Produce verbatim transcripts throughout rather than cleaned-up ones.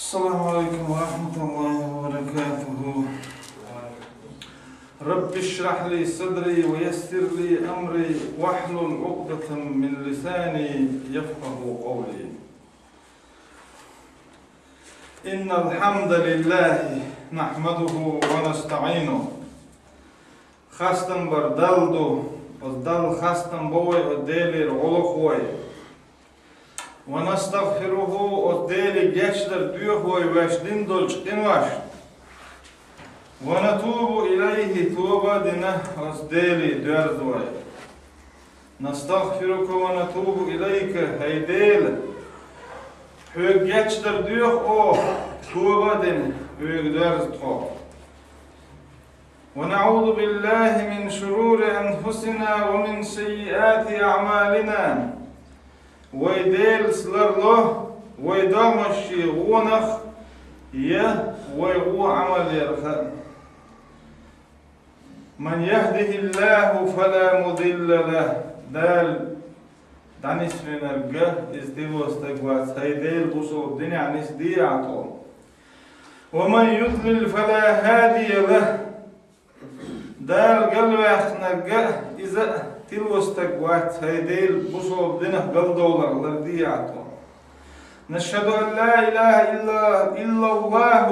السلام عليكم ورحمة الله وبركاته. رب اشرح لي صدري ويسر لي أمري واحلل عقدة من لساني يفقه قولي. إن الحمد لله نحمده ونستعينه. Хастам бар Далла ду, оцу Далла хастам бо вай, оцу Делера гӀо лоху вай. ونستغفره, оцу Деле гечдар доьху вай ваьш дина долчу къиношна. ونتوب إليه, тоба а дина оцу Деле доьрзу вай. نستغفرك ونتوب إليك, хӀай Дела, хьоьга гечдар доьху оха, тоба а дина хьоьга доьрзу тхо. ونعوذ بالله من شرور أنفسنا ومن سيئات أعمالنا. Вай Делаца ларло вай догӀмашчий гӀонах я вай гӀо Ӏамал ярах. من يهده الله فلا مضل له. Дала дӀанисвинарг иза тило стаг вац, хӀай Дела, бусалба динехь нисде ахь тхо. ومن يضلل فلا هادي له. Дала галваьккхинарг а, иза а тило стаг вац, хӀай Дела, бусалба динах галдовлар лардехьа тхо. نشهد أن لا إله إلا الله.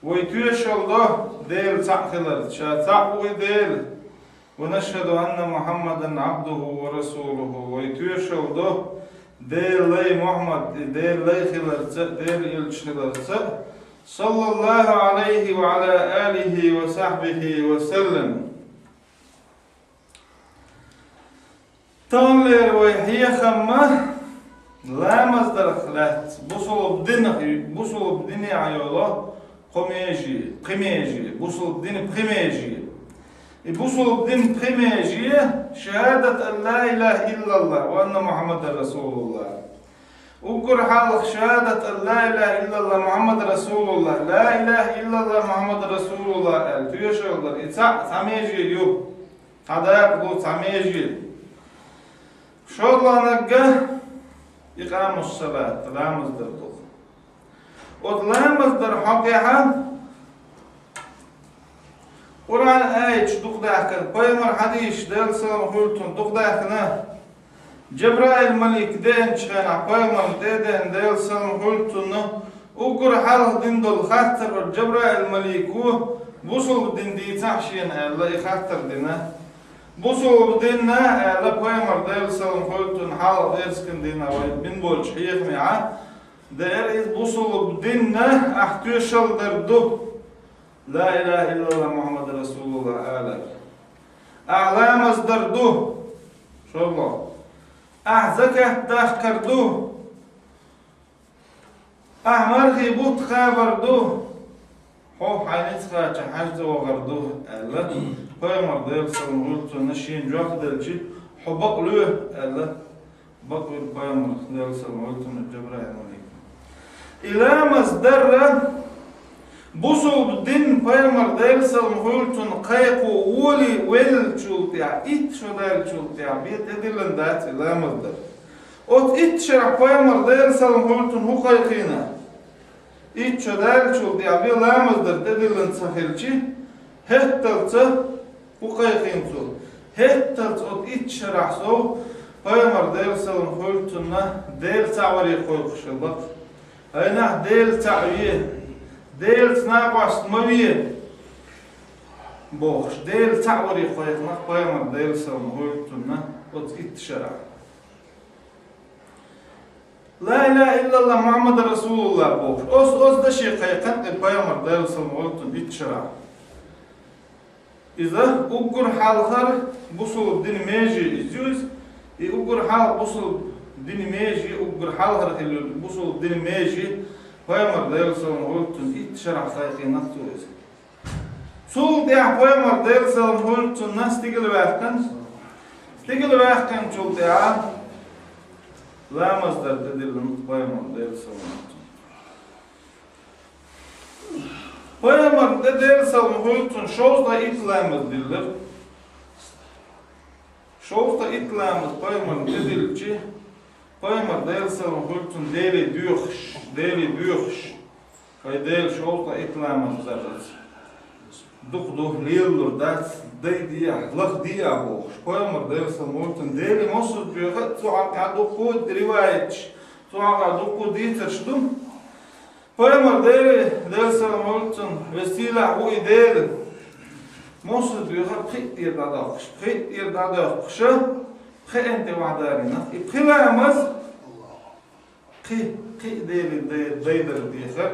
Вай тоьшалла до Дела цхьаъ хиларца, ша цхьаъ ву и Дела. ونشهد أن محمدا عبده ورسوله. Вай тоьшалла до Делан лай Мухьаммад, и Делан лай хиларца, Делан элча хиларца, صلى الله عليه وعلى آله وصحبه وسلم. Таханлера вай хьехам ма ламаз дарх лаьцна, бусалба динах, бусалба динехь йолу кхо меже, пхи меже, бусалба динан пхи меже. И бусалба динан пхи меже шахӀадат ан ла илаха иллаллахӀ ва анна Мухьаммадан расулуллахӀ. Уггар хьалха шахӀадат ан ла илаха иллаллахӀ Мухьаммад расулуллахӀ, ла илаха иллаллахӀ Мухьаммад расулуллахӀ аьлла тоьшалла дар. И цхьаъ цхьа меже ю. Цхьа дакъа ду, цхьа меже. ШолгӀаниг икъамус-салат, ламаз дар ду. Оцу ламаз дар хьокъехь Къуръан аяташ дукха даьхкина, пайхамар хьадисаш, Делан салам хуьлда цунна, дукха даьхкина, Джабраил малик деанчу хенахь пайхамарна тӀе а деана, Делан салам хуьлда цунна, уггар хьалха дина долу хаттар оцу Джабраил малико бусалба дин дийцахь шена аьлла, и хаттар дина. Бусалба дин а аьлла, пайхамар, Делан салам хуьлда цунна, хьалха гӀерсакан дина вай бина болчу хьехамехь, дера иза бусалба дин а, ахь тоьшалла дар ду. Ла илаха иллаллахӀ Мухьаммад расулуллахӀ алар. Ахь ламаз дар ду. ШолгӀа. Ахь закат дахкар ду. Ахь мархий бутт кхабар ду. Хьо хьайн ницкъ кхача хьаьжцӀа вахар ду, аьлла, пайхамар, Делан салам хуьлда цунна, шена жоп делча, хьо бакъ лоь, аьлла, бакъвира пайхамар, Делан салам хуьлда цунна, Джабраил малик. И ламаз дарра бусалба дин пайхамар, Делан салам хуьлда цунна, кхайкхо волий веллачул тӀаьхьа, итт шо даьллачул тӀаьхьа бен тӀедиллина дац и ламаз дар. Оцу итт шарахь пайхамар, Делан салам хуьлда цунна, хӀун кхайкхийна? Итт шо даьллачул тӀаьхьа бен ламаз дар тӀедиллина ца хилча, хӀетталца хӀун кхайкхийна цо? ХӀетталца оцу итт шарахь сов пайхамар, Делан салам хуьлда цунна, Дела цхьаъ варе кхойкхуш хилла. Айхьа Дела цхьаъ ве, Делаца накъост ма ве, бохуш, Дела цхьаъ варе кхойкхина пайхамар, Делан салам хуьлда цунна, оцу итт шарахь. Ла илаха иллаллахӀ Мухьаммад расулуллахӀ бохуш, оцу, оцу даше кхайкхина и пайхамар, Делан салам хуьлда цунна, итт шарахь. Иза уггар хьалхара бусалба динан меже иза ю иза. И уггар хьалха бусалба динан меже, уггар хьалхара хилла бусалба динан меже пайхамар, Делан салам хуьлда цунна, итт шарахь кхайкхийна цо иза. Цул тӀаьхьа пайхамар, Делан салам хуьлда цунна, стигала ваьккхина. Стигала ваьккхинчул тӀаьхьа ламаз дар тӀедиллина пайхамар, Делан салам хуьлда цунна. Пайхамарна тӀе, Делан салам хуьлда цунна, шовзткъа итт ламаз диллира. Шовзткъа итт ламаз пайхамарна тӀедиллича, Пайхамар, Делан салам хуьлда цунна, Деле доьхуш, Деле доьхуш, вай Дела шовзткъа итт ламаз дарца дукха ду, лелалур дац, дайде а, лахде а бохуш. Пайхамар, Делан салам хуьлда цунна, Деле массаза доьху, цу хьокъехь дуккха а риваяташ, цу хьокъехь дуккха а дийцарш ду. Пайхамар, Дела, Делан салам хуьлда цунна, веза-сийлахь ву и Дела, массаза доьху пхиъ тӀера дӀадоккхуш, пхиъ тӀера дӀадоккхуш, пхеана тӀе охьадалийна и пхи ламаз, кхин, кхин а Деле дай-, дайдар дехар,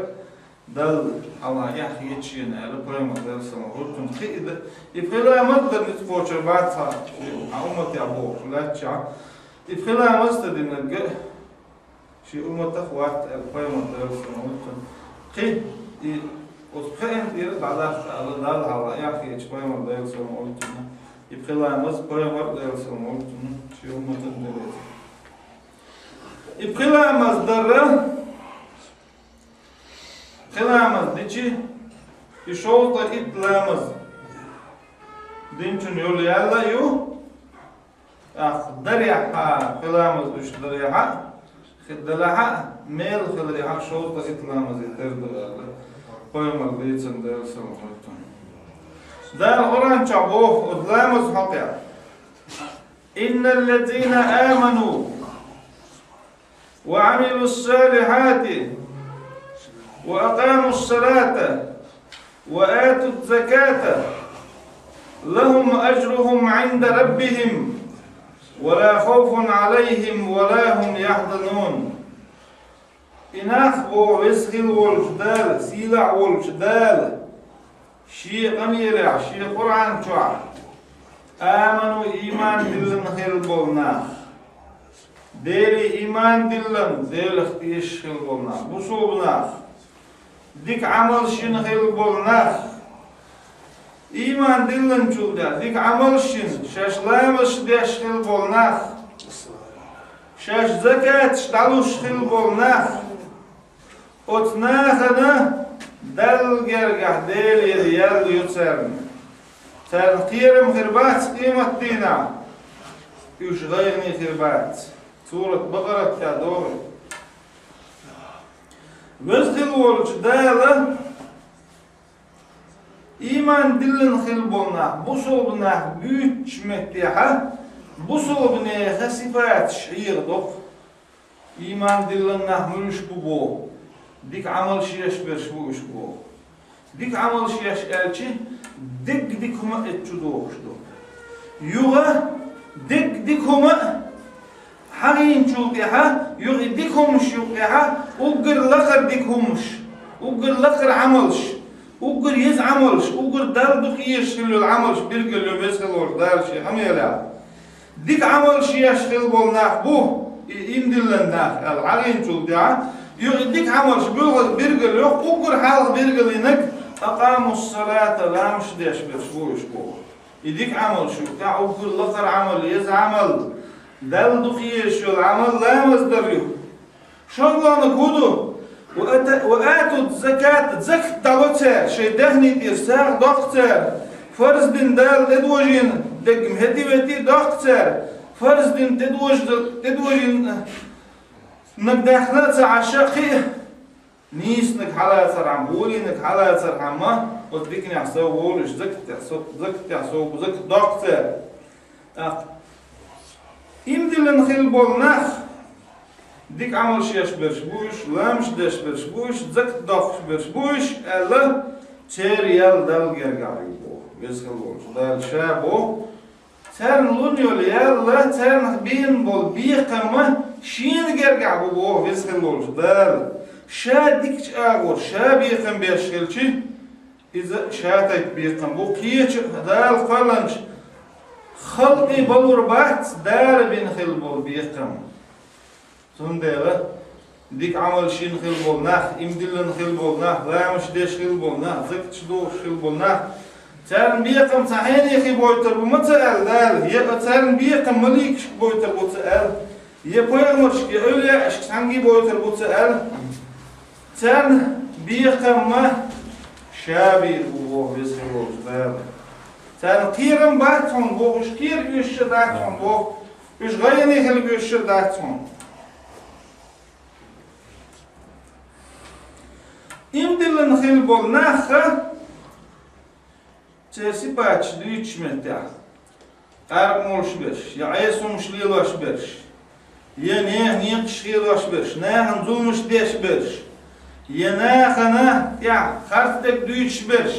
Далла хьалха эхь хеташ ена аьлла, Пайхамар, Делан салам хуьлда цунна, кхин а да-, и пхи ламаз дар ницкъ кхочур бац хьан, хьан умматехь бохуш лаьттачохь, и пхи ламаз ца динарг а шен умматах вац аьлла, Пайхамар, Делан салам хуьлда цунна. Кхин, и оцу пхеана тӀера дӀадаккха аьлла, Далла хьалха эхь хеташ, Пайхамар, Делан салам хуьлда цунна, и пхи ламаз Пайхамар, Делан салам хуьлда цунна, шен умматана делира. И пхи ламаз дара, пхи ламаз дичи, и шовзткъа итт ламаз динчун йолу ял а ю, тӀаккха дарехь а, пхи ламаз уьш дарехь а, хи-, далахь а, мел хиларехь а шовзткъа итт ламазе тера ду аьлла, Пайхамар, Делан салам хуьлда цунна. Дала Къуръан чохь боху оцу ламаз хьокъехь: «إن الذين آمنوا وعملوا الصالحات وأقاموا الصلاة وآتوا الزكاة لهم أجرهم عند ربهم ولا خوف عليهم ولا هم يحزنون». И нах, боху Веза хилла волчу Дала, сийлахь волчу Дала, Шен къамелехь, Шен Къуръан чохь: «Аману», ийман диллина хилла болу нах, Деле ийман диллина, Делах тешаш хилла болу нах, бусулба нах, дика Ӏамалш йина хилла болу нах, ийман диллинчул тӀаьхьа дика Ӏамалш йина, шаьш ламазаш деш хилла болу нах, шаьш закаташ дӀалуш хилла болу нах, оцу нахана Далла гергахь Делера ял ю царна. Царна кхерам хир бац къематдийнахь, уьш гӀайгӀане хир бац. Сурат Бакъарат тӀехь догӀу. Веза хилла волчу Дала ийман диллина хилла болу нах, бусулба нах буьйцучу меттехьа, бусулба нехан сипаташ хьехадо-кх. Ийман диллина нах муьлш бу боху? Дика Ӏамалш еш берш бу уьш боху. Дика Ӏамалш еш аьлчи, дерриг дика хӀума а эцчу дохуш ду. Юха дерриг дика хӀума а хьахийначул тӀаьхьа, юха и дика хӀумаш юккъехьа, уггар лакхара дика хӀумаш, уггар лакхара Ӏамалш, уггар еза Ӏамалш, уггар Далла дукха езаш хилла йолу Ӏамалш билггал йо Веза хилла волчу Дала Шен къамелехь. Дика Ӏамалш еш хилла болу нах бу, и ийман диллина нах аьлла хьахийначул тӀаьхьа, юха и дика Ӏамалш билггал йо, уггар хьалха билгалйинарг: «Акъаму-с-салата», ламазаш деш берш бу уьш боху. И дика Ӏамалш ю, тӀаьхьа уггар лакхара Ӏамал, еза Ӏамал, Далла дукха езаш йолу Ӏамал ламаз дар ю. ШолгӀаниг хӀун ду? «Ва ата-, ва ату-з-закат», закат дало цара, шайн даьхни тӀера сагӀа доккху цара, фарз дина Дала тӀедожийна дерг ма хӀетте-ветте доккху цара, фарз дина тӀедожа-, тӀедожийнарг даьхна а ца Ӏаш, кхин а нийсаниг хьалацархьама, гӀолийниг хьалацархьама, оцу диканехь сов волуш, закатехь сов, закатехь сов, закат доккху цара. ТӀаккха ийман диллина хилла болу нах, дика Ӏамалш еш берш бу уьш, ламазаш деш берш бу уьш, закат доккхуш берш бу уьш аьлла, церан ял Далла гергахь ю боху Веза хилла волчу Дала Ша боху. Царна лун йолу ял а, царна бина болу бекхам а Шена гергахь бу боху Веза хилла волчу Дала. Ша дикачу агӀор, Ша бекхам беш хилчи, иза Ша тайпа бекхам бу, кхечу а, Дала кхоьллинчу халкъе балур бац Дала бина хилла болу бекхам. Цундела дика Ӏамалш йина хилла болу нах, ийман диллина хилла болу нах, ламазаш деш хилла болу нах, закаташ дохуш хилла болу нах, царна бекхам цхьа хьенехе бойтур бу ма ца аьлла Дала, я царна бекхам маликашка бойтур бу ца аьлла, я пайхамаршка, я эвлияашка цхьаьнгге бойтур бу ца аьлла. Царна бекхам а Ша бийр бу боху Веза хилла волчу Дала. Царна кхерам бац хьуна боху, уьш кхера оьшуш а дац хьуна боху, уьш гӀайгӀане хила оьшуш а дац хьуна. хила болу нах а, церан сипаташ дуьйцучу меттехь, къаркъа молуш берш, я Ӏеса хӀумаш лелош берш, я нехан некъаш хилош берш, нахана зуламаш деш берш, я нахана тӀехь харц дерг дуьйцуш берш,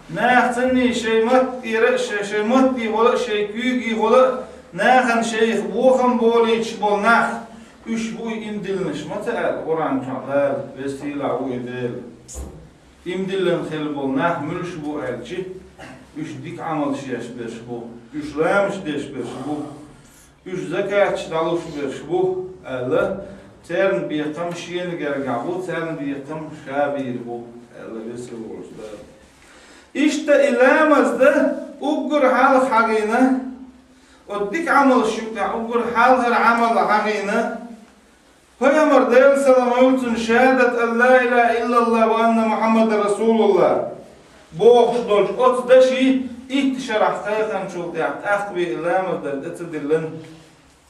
нахаца шайн матта тӀера а, шайн, шайн маттехула а, шайн куьйгехула а, нахана шайх бохам болуьйтуш болу нах, уьш бу и иман диллинарш, ма ца аьлла Къуръан чохь Дала, веза-сийлахь ву и Дела. Иман диллина хила болу нах муьлш бу аьлча, уьш дика Ӏамалш еш берш бу, уьш ламазаш деш берш бу, уьш закаташ дӀалуш берш бу аьлла, церан бекхам шена гергахь бу, церан бекхам ша бийр бу аьлла, веза волчу Дала. Иштта и ламаз дан уггар хьалха хьахийна, оцу дика Ӏамалш юкъахь уггар хьалхара Ӏамал хьахийна, Пайхамар, Делан салам хуьлда цунна, шахьадат ан ла илаха иллаллахӀ ва анна Мухьаммадан расулуллахӀ бохуш долчу оцу даши итт шарахь кхайкхинчул тӀаьхьа тӀаккха бен и ламаз дар тӀе ца диллина.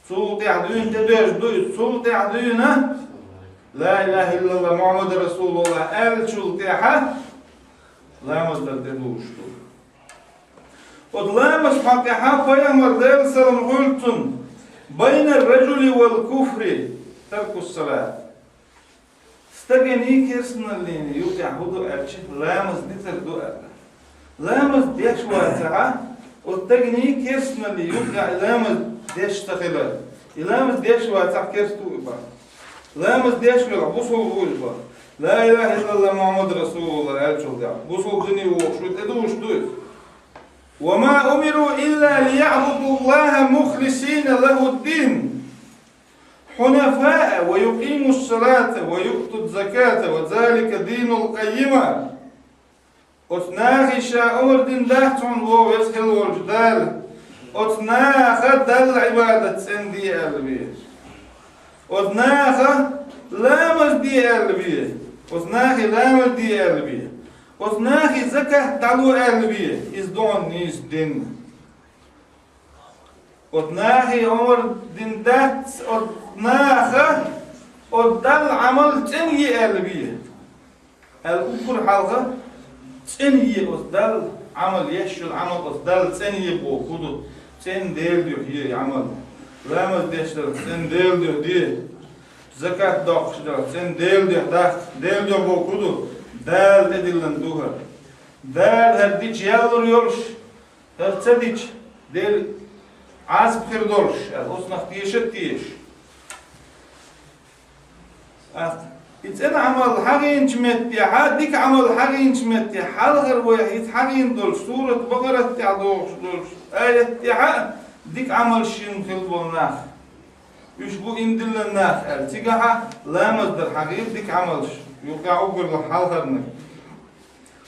Цул тӀаьхьа дуьйна тӀедожуш ду иза, цул тӀаьхьа дуьйна ла илаха иллаллахӀ Мухьаммадан расулуллахӀ аьллачул тӀаьхьа ламаз дар тӀедужуш ду. Оцу ламазан хьокъехь Пайхамар, Делан салам хуьлда цунна, байна ар-раджули вал куфри тарку ссалат. Стагений керстаналлиний юкъахь хӀун ду аьлча, ламаз дитар ду аьлла. Ламаз деш вацахь, оцу стагений керстаналлиний юкъахь и ламаз деш ца хилар. И ламаз деш вацахь, керста ву и боху. Ламаз деш велахь, бусулба ву и боху. Ла илаха иллаллахӀ Мухьаммад расулуллахӀ аьллачул тӀаьхьа бусулба дине вогӀуш ву, тӀедужуш ду иза. «Ва ма умиру илла лияъбудуллахӀа мухлисина лахӀу ддин, хьунафаа ва юкъиму ссалата ва юъту ззаката ва залика динул къаййима». Оцу нахе ша омра дина дац хьуна, веза хила волчу Дала, оцу наха Далла Ӏибадат цӀена де аьлла ве. Оцу наха ламаз де аьлла ве. Оцу нахе ламаз де аьлла ве. Оцу нахе закат дӀало аьлла ве. Иза ду хьуна нийса дин. Оцу нахе омра дина дац, оцу наха оцу Далла Ӏамал цӀена е аьлла ве. Аьлла уггар хьалха цӀена е оцу Далла Ӏамал, еш йолу Ӏамал оцу Далла цӀена е боху хӀун ду? ЦӀена Делан дуьхьа е и Ӏамал. Ламаз деш далахь, цӀена Делан дуьхьа де. Закат доккхуш далахь, цӀена Делан дуьхьа даккха. Делан дуьхьа боху хӀун ду? Дала тӀедиллина ду хӀара. Дала хӀара дича ял лур йолуш, хӀара ца дича, Дела Ӏазап хир долуш, аьлла, оцунах теша а теша. ТӀаккха и цӀена Ӏамал хьахийначу меттехь а, дика Ӏамал хьахийначу меттехь, хьалхара вай хӀинца хьахийна долчу сурат Бакъарат тӀехь догӀуш долчу аят тӀехь а дика Ӏамалш йина хила болу нах. Уьш бу иман диллина нах аьлла. Цигахь а ламаз дар хьахийра, дика Ӏамалш, юкъахь уггар хьалхарниг.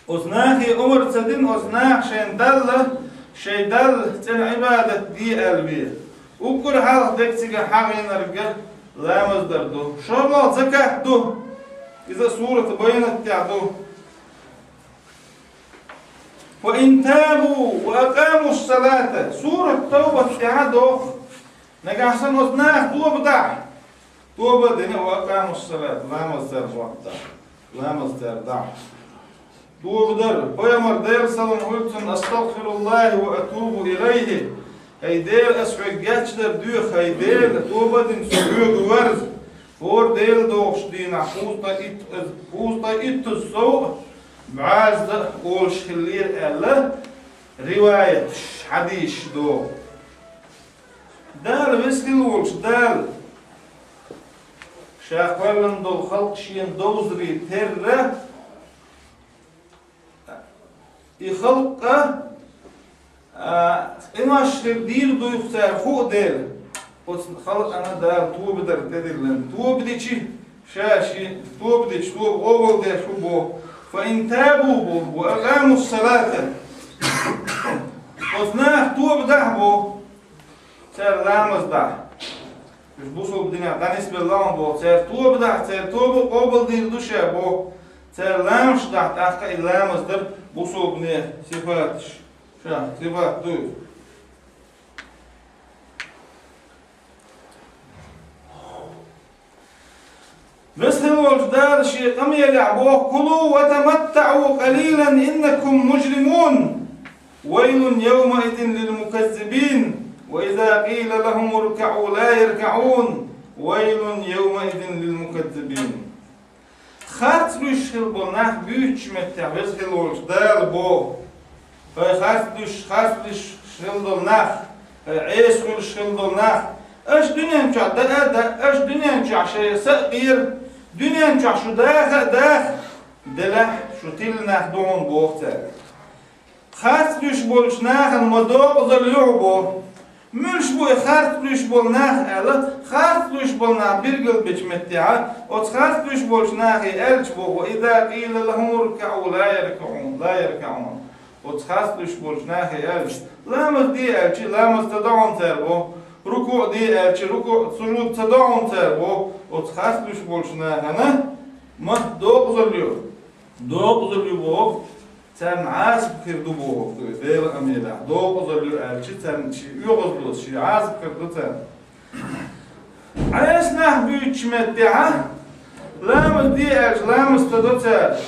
Оцу нахе омра ца дина, оцу наха шайн Далла, шайн Далла цӀена Ӏибадат де аьлла ве. Уггар хьалха дерг цигахь хьахийнарг ламаз дар ду. ШолгӀа закат ду. Иза сурат Байнат тӀехь ду. «Фа ин табу ва акъаму ссалата». Сурат Тавбат тӀехь а доху. Нагахь санна оцу наха тоба дахь. Тоба а дина, «ва акъаму ссалат», ламаз цара хӀоттахь. Ламаз цара дахь. Тоба дар. Пайхамар, Делан салам хуьлда цунна: «АстагӀфируллахӀа ва атубу илайхӀи». ХӀай Дела, ас хьоьга гечдар доьху, хӀай Дела, тоба а дина, со хьоьга верза. ХӀора Дела догӀучу дийнахь кхузткъе итт, кхузткъе иттаза сов а, бӀозза а олуш хиллера аьлла, риваяташ, хьадисаш догӀу. Дала, веза хила волчу Дала, Ша кхоьллина долу халкъ Шена довзаре терра, и халкъ, а, къинош хир дийр дуй-кх цара хуу дела, оцу халкъана Дала тоба дар тӀедиллина. Тоба дичи, Ша шен тоба дичи, тоба къобалдеш ву боху. «Фа ин табу», боху, «ва акъаму ссалата». Оцу наха тоба дахь боху. Цара ламаз дахь. Уьш бусулба динехь дӀанисбелла ма боху. Цара тоба дахь, цара тоба къобалдийр ду Ша боху. Цара ламазаш дахь, тӀаккха и ламаз дар бусулбанех сифаташ. Ша, сифат ду. Веза хила волчу Дала Шен къамелехь боху: «كلوا وتمتعوا قليلا إنكم مجرمون. ويل يومئذ للمكذبين. وإذا قيل لهم اركعوا لا يركعون. ويل يومئذ للمكذبين». Харц луьйш хилла болу нах буьйцучу меттехь Веза хилла волчу Дала боху: «Хьай харц луьйш, харц луьйш хилла долу нах, хьай Ӏеса хуьлуш хилла долу нах, аша дуьнен чохь даа а даьа, аша дуьнен чохь шайн са а кхера, дуьнен чохь шу даха а даха, делахь шу тилла нах ду хьуна», боху цаьрга. Харц луьйш болчу нахана ма докъазалла ю хьо боху. Муьлш бу и харц луьйш болу нах аьлла, харц луьйш болу нах билгалбечу меттехь, оцу харц луьйш болчу нахе аьлча боху: «وإذا قيل لهم اركعوا لا يركعون، لا يركعون». Оцу харц луьйш болчу нахе аьлча, ламаз де аьлча, ламаз ца до хьуна цара боху, рукуъ де аьлча, рукуъ, сужуд ца до хьуна цара боху, оцу харц луьйш болчу нахана ма докъазалла ю. Докъазалла ю боху, царна Ӏазап хир ду боху, Делан къамелехь. Докъазалла ю аьлча, царна шен оьгӀазло, шен Ӏазап хир ду царна. Ӏеса нах буьйцучу меттехь, ламаз де аьлча, ламаз ца до цара,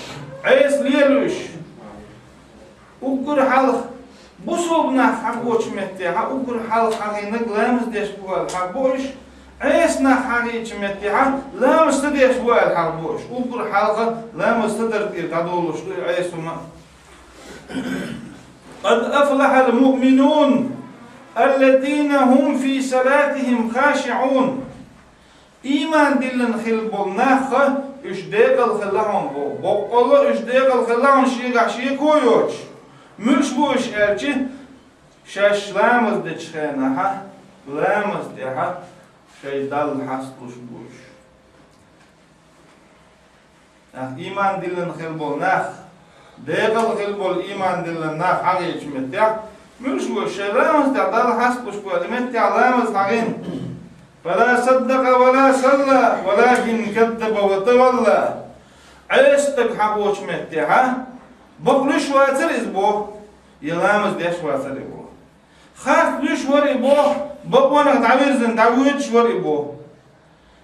Ӏеса лелуьйш. Уггар хьалха бусулба нах хьахочу меттехь, уггар хьалха хьахийнарг ламаз деш бу аьлла хьахабо уьш, Ӏеса нах хьахийчу меттехь, ламаз ца деш бу аьлла хьахабо уьш, уггар хьалха ламаз ца дарг тӀера дӀадолуш ду и Ӏеса хӀума. «قد أفلح المؤمنون الذين هم في صلاتهم خاشعون». Ийман диллина хилла болу нах, уьш декъала хилла хьуна боху. Боккъалла уьш декъала хилла хьуна шегахь шеко а йоцуш. Муьлш бу уьш аьлча, шаьш ламаз дечу хенахь, ламаз тӀехь шайн Далла хьасталуш бу уьш. Нах ийман диллина хилла болу нах, декъала хилла болу ийман диллина нах хьахийчу меттехь, муьлш бу шайн ламаз тӀехь Далла хьасталуш бу аьлла, и меттехь ламаз хьахийна. «فلا صدق ولا صلى ولكن كذب وتولى». Ӏеса стаг хьахочу меттехь, бакъ луьйш вацара иза боху, я ламаз деш вацара и боху. Харц луьйш вара и боху, бакъонах дӀавирзина, дӀавоьдуш вара и боху.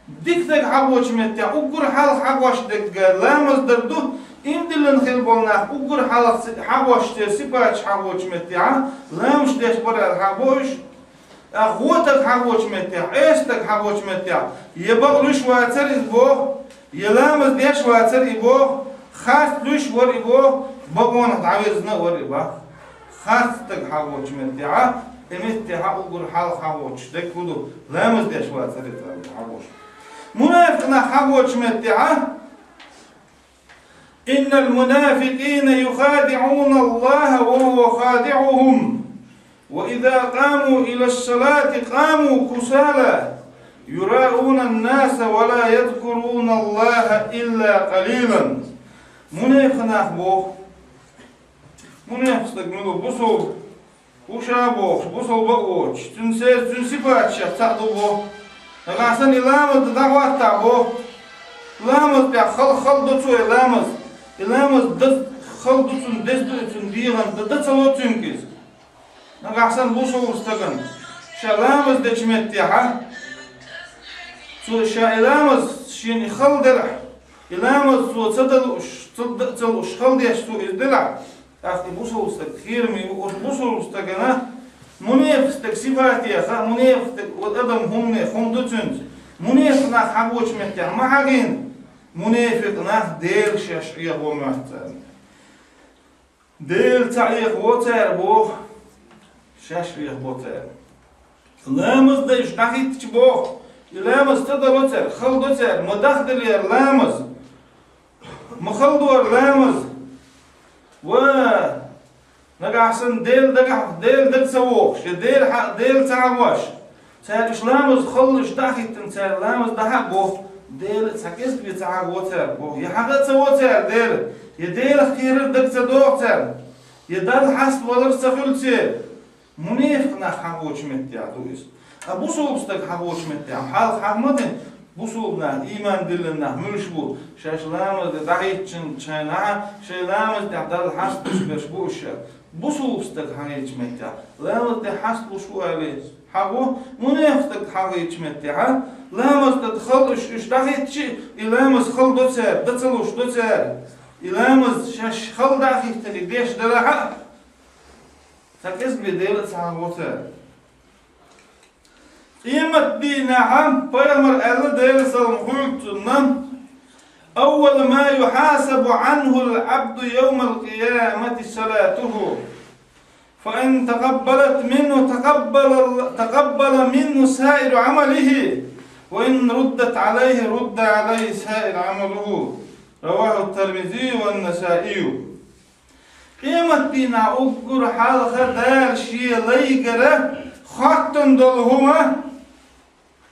Дика стаг хьахочу меттехь, уггар хьалха хьахош дерг ламаз дар ду, ийман диллина хилла болу нах уггар хьалха хьахош церан сипаташ хьахочу меттехь, ламаз деш бара аьлла хьахабо уьш. ТӀаккха вон стаг хьахочу меттехь, Ӏеса стаг хьахочу меттехь, я бакъ луьйш вацара иза боху, я ламаз деш вацара и боху, харц луьйш вара и боху, бакъонах дӀавирзина а вара и боху. Харц стаг хьахочу меттехь, и меттехь уггар хьалха хьахочуш дерг хӀун ду, ламаз деш вацара иза аьлла хьахабо уьш. Мунафикъ нах хьахочу меттехь, «إن المنافقين يخادعون الله وهو خادعهم، وإذا قاموا إلى الصلاة قاموا كسالى، يراءون الناس ولا يذكرون الله إلا قليلا». Мунафикъ нах боху. Мунафикъ стаг мила ву? Бусулба ву ша бохуш, бусулба а воцуш, цуьнан се-, цуьнан сипаташех цхьаъ ду боху. Нагахь санна и ламаз дан дӀахӀоттахь боху. Ламаз тӀехь хала, хала до цо и ламаз. И ламаз дан хала ду цунна, деза ду и цуьнан дегӀан дан, дан ца ло цуьнга иза. Нагахь санна бусулба стагана ша ламаз дечу меттехь, цо ша и ламаз шена и хала делахь, и ламаз цо ца дан лууш, ца дан а ца лууш, хала деш цо иза делахь, тӀаккха и бусулба стаг кхераме ву оцу бусулба стагана, мунафикъ стаг сифатеха, мунафикъ стаг оцу адам хӀуманех хӀума ду цуьнца. Мунафикъ нах хьахочу меттехь ма хьахийна, мунафикъ нах Дела шаьш Ӏехаво моьтту царна. Дела ца Ӏехаво цара боху, шаьш Ӏехабо цара. Ламаз дан уьш дӀахӀиттича боху, и ламаз ца дало цара, хала до цара, ма дахделера ламаз. Ма хала дора ламаз. Ва, нагахь санна Дела дагахь, Дела дага ца вохуш, я Дела хьа-, Дела ца хьахош, цара уьш ламаз хала уьш дӀа а хӀиттина, цара ламаз дӀахьа а боху, Дела цхьа кӀезиг бен ца хьахаво цара боху, я хьаха а ца во цара Дела, я Делах кхерар дага ца догӀу царна, я Далла хьаставалар ца хуьлу церан. Мунафикъ нах хьахочу меттехь ду иза. Ткъа бусулба стаг хьахочу меттехь хьалха хьаха ма дина, бусулба нах, ийман диллина нах муьлш бу, шаьш ламаз де дӀахӀиттича шайна, шайн ламаз тӀехь Далла хьасташ берш бу уьш ша. Бусулба стаг хьахийчу меттехь, ламаз де хьасталуш ву аьлла, Хьагу, мунепакъ стаг хьагуьйчу меттехьа, ламаз тӀа хала уьш, уьш дӀахӀиттича, и ламаз хала до цара, дан ца луш до цара. И ламаз шаьш хала дӀахӀиттина деш далахьа, цхьа кӀезга бен Дела а ца хьагу цара. Къематдийнахьа пайхамар аьлла, Делан салам хуьлда цунна: «أول ما يحاسب عنه العبد يوم القيامة صلاته». فإن تقبلت منه تقبل، تقبل منه سائر عمله، وإن ردت عليه رد عليه سائر عمله. رواه الترمذي والنسائي. Къематдийнахь уггар хьалха Дала шен лайгара хоттун долу хӀума,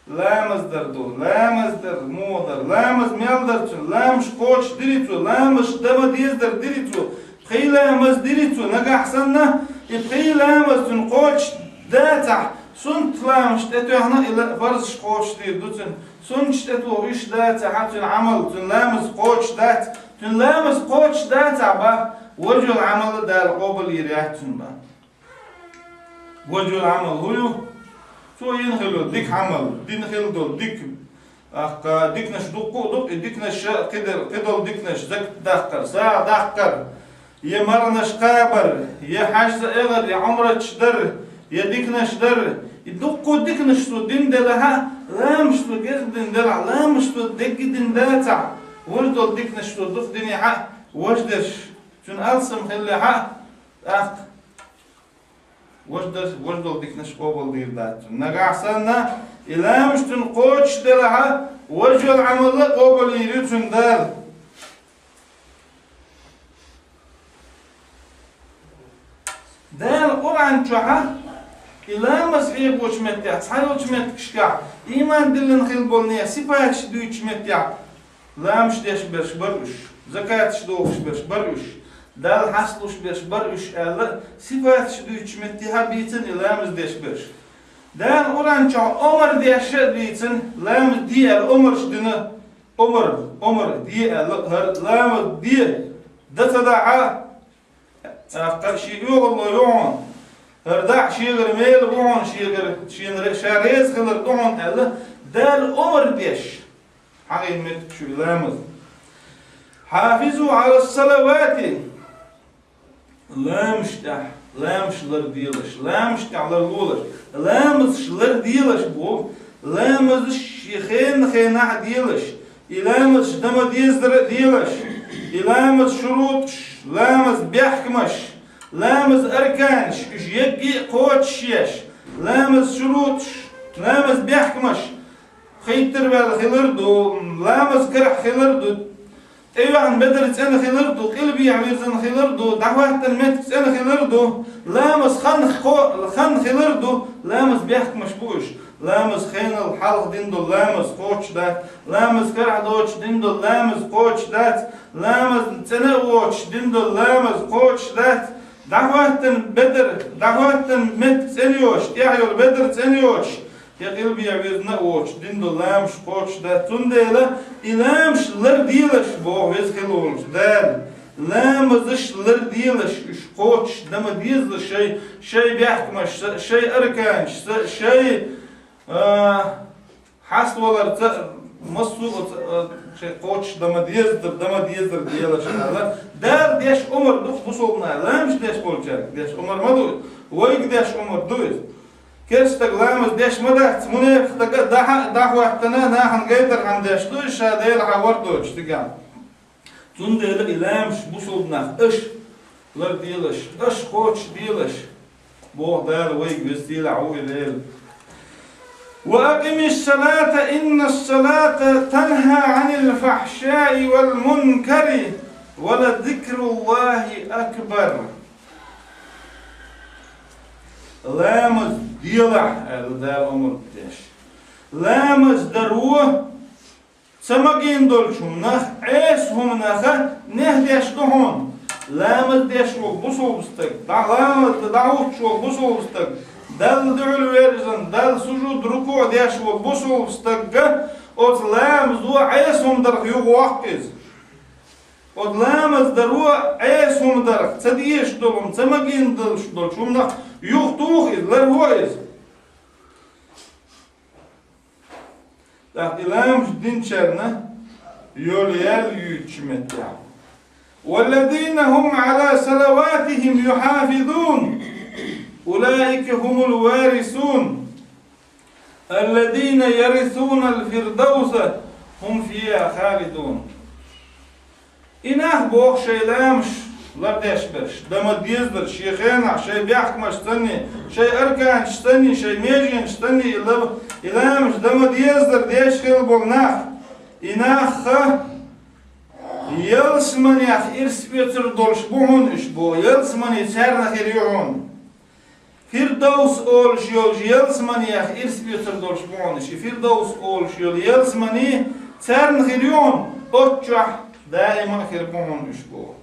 ламаз дар ду, ламаз дар, муха дар, ламаз мел дар цуьнан, ламазаш кхочушдирий цо, ламазаш дан ма деза дар дирий цо, пхи ламаз дирий цо, нагахь санна, и пхи ламаз цуьнан кхочуш дацахь, суннат ламазаш тӀетоьхна, и ла-, фарзаш кхочушдийр ду цуьнан, суннаташ тӀетоха уьш дацахь, цуьнан Ӏамал, цуьнан ламаз кхочуш дац, цуьнан ламаз кхочуш дацахь бах, важа йолу Ӏамал а Дала къобал йийр яц цуьнан бах. Важа йолу Ӏамал хӀун ю? Цо йина хилла йолу дика Ӏамал, дина хилла долу дика, тӀаккха диканаш дуккха а ду, и диканаш кхидолу, кхидолу диканаш, закат даккхар, сагӀа даккхар, я марханаш кхабар, я хьаьжцӀа эгӀар, я Ӏумраташ дар, я диканаш дар. И дуккха а диканаш цо дина делахьа, ламазаш цо гезга дина делахь, ламазаш цо дегга дина дацахь, важа долу диканаш цо дукха динехьа, важа дерш, цуьнан алсам хиллехьа, тӀаккха Важа дерш, важа долу диканаш къобал дийр дац цуьнан. Нагахь санна, и ламазаш цуьнан кхочуш делахьа, важа йолу Ӏамал а къобал йийр ю цуьнан Дала. Дала Къуръан чохьа и ламаз хьехочу меттехь, цхьайолчу меттигашкахь, ийман диллина хилла болу нехан сипаташ дуьйцучу меттехь, ламазаш деш берш бара уьш, закаташ дохуш берш бара уьш, Далла хьасталуш берш бара уьш аьлла, сипаташ дуьйцучу меттехьа бийцина и ламаз деш берш. Дала Къуръан чохь омар деш а бийцина, ламаз де аьлла омарш дина, омар, омар де аьлла, хӀара ламаз де, дан ца дахьа, тӀаккха шен оьгӀазло ю хьуна. ХӀара дахь шегара мела бу хьуна, шегара, шена ре-, ша реза хилар ду хьуна аьлла, Дала омар деш. Хьан гӀийна меттиг шу и ламаз. «Хьафизу Ӏала салавати». Ламаш тӀехь, ламаш лар делаш, ламаш тӀехь лар лолаш, ламазаш лар делаш бу, ламазаш шен хенан хенахь а делаш, и ламазаш дан ма дезара а делаш, и ламаз шуруташ, ламаз бехкамаш, ламаз арканаш, уьш егги а кхочушъеш, ламаз шуруташ, ламаз бехкамаш, хиттар ваьлла хилар ду, ламаз карахь хилар ду, тӀейоьхна бедар цӀена хилар ду, къилбехьа вирзина хилар ду, дӀахӀоьттина меттиг цӀена хилар ду, ламаз хан хо-, хан хилар ду, ламаз бехкамаш бу уьш. Ламаз хенал хьалха дина долу ламаз кхочуш дац, ламаз карахь доцуш дина долу ламаз кхочуш дац, ламаз цӀена а воцуш дина долу ламаз кхочуш дац, дӀахӀоьттина бедар, дӀахӀоьттина меттиг цӀена йоцуш, тӀехь йолу бедар цӀена йоцуш, я къилбехьа вирзина а воцуш, дина долу ламазаш кхочуш дац. Цундела и ламазаш лар делаш, боху Веза хилла волчу Дала. Ламазаш лар делаш, уьш кхочуш дан ма дезала шай, шай бехкамашца, шай арканашца, шай, а, хьаставаларца, массо а ца, а, шай кхочуш дан ма дезара, дан ма дезара делаш аьлла. Дала деш омар ду бусалба наха, ламазаш деш болчаьрга деш омар ма ду, вайга деш омар ду иза. Керста стаг ламаз деш ма дац, мунепакъ стаг а дӀахьа-, дӀахӀоттана нахана гайтархьама деш ду, ша Делахьа вар доцуш цигахь. Цундела и ламазаш бусалба нах аша лар делаш, аша кхочуш делаш, боху Дала вайга, Веза Сийлахь волу Дела. «Ва акъимис салата, иннас салата танхьа Ӏанил фахьшаи вал мункари, ва ла зикруллахи акбар». Ламаз делахь, аьлла Дала омар деш. Ламаз даро ца магийна долчу хӀуманах, Ӏеса хӀуманах нехь деш ду хьуна. Ламаз деш волу бусалба стаг, дӀа-, ламаз дӀахӀуттуш волу бусалба стаг, Далла дуьхьал вирзина, Далла сужуд, рукуӀ деш волу бусалба стагга оцу ламазо Ӏеса хӀума дарх юхавоккху иза. Оцу ламаз даро Ӏеса хӀума дарх, ца дезаш долу хӀума, ца магийна долуш долчу хӀуманах юхатуху иза, ларво иза. ТӀаккха и ламаз динчарна йола ял юьйцучу меттехь: «والذين هم على صلواتهم يحافظون أولئك هم الوارثون الذين يرثون الفردوس هم فيها خالدون». И нах боху шайн ламазаш лардеш берш, дан ма дездарш, шен хенахь шайн бехкамашца санний, шайн арканашца санний, шайн меженашца санний и ла-, и ламазаш дан ма дездар деш хилла болу нах. И нах ялсаманех ирс оьцур долуш бу хьуна уьш боху, ялсамани царна хир ю хьуна. Фирдовс олуш йолчу ялсаманех ирс оьцур долуш бу хьуна уьш. И Фирдовс олуш йолу ялсамани царна хир ю хьуна, оццу чохь даима а хир бу хьуна уьш боху.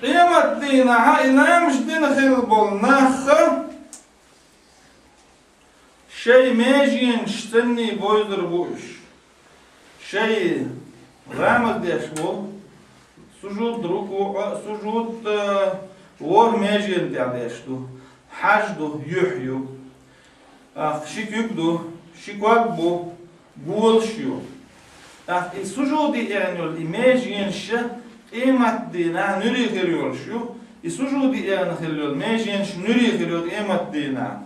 Къематдийнахь и ламазаш дина хилла болу нах шайн меженашца санний бойзур бу уьш. Шайн ламаз деш бу, сужуд, рукуъ, сужуд, э, ворхӀ меженна тӀехь деш ду, хьаж ду, юьхь ю, а, ши куьг ду, ши ког бу, голаш ю. ТӀаккха и сужуде эӀна йолу и меженаш къематдийнахь нуьре хир йолуш ю, и сужуде эӀна хилла йолу меженаш нуьре хир ю къематдийнахь.